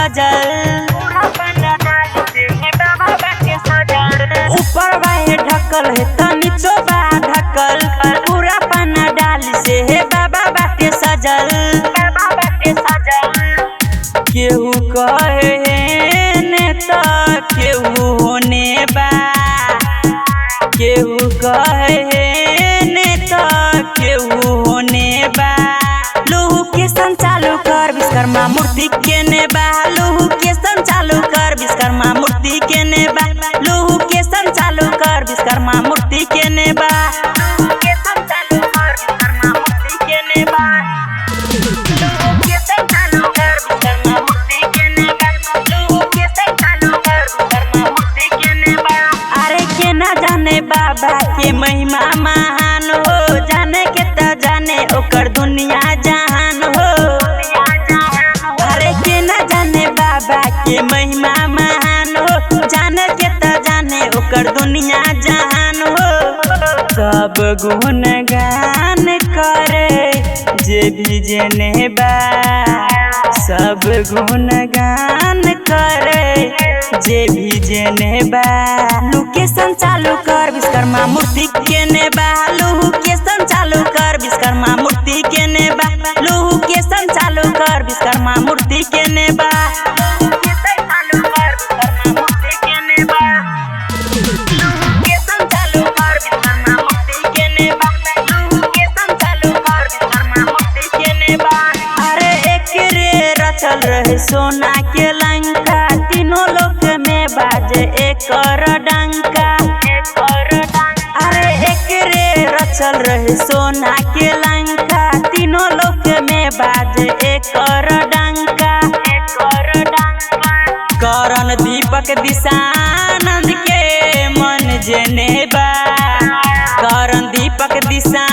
सजल। ऊपर बाहे ढकल है त नीचो बा ढकल, पूरा पन्ना डाली से हे बाबा बाटे सजल। केहू कहे ने त केहू होने बा, केहू कहे ने त केहू होने बा। लूहू के संचालू कर विश्वकर्मा मूर्ति के ने बा, लूहू के संचालू कर विश्वकर्मा मूर्ति के ने बा, लूहू के संचालू कर विश्वकर्मा मूर्ति के ने बा। अरे के ना जाने बाबा के महिमा महान हो, जाने के त जाने ओकर दुनिया जहान हो। अरे के ना जाने बाबा के महिमा महान हो, जाने के त जाने ओकर दुनिया जहान हो। सब गुण गान करे जे भी जेने बा, सब गुण गान करे जे भी जेने बा। लोकेशन चालू कर विश्वकर्मा मूर्ति के ने बा, लूहू के संचालू कर विश्वकर्मा मूर्ति के ने बा, लूहू के संचालू कर विश्वकर्मा मूर्ति के ने बा। अरे एक रे रचल रहे सोना के लंका, तीनों लोक में बाजे एक डंका। अरे एक रे रचल रहे सोना के लंका, तीनों लोक में बाजे एक डंका। करण दीपक दिशानंद के मन जेने बा, करण दीपक दिशा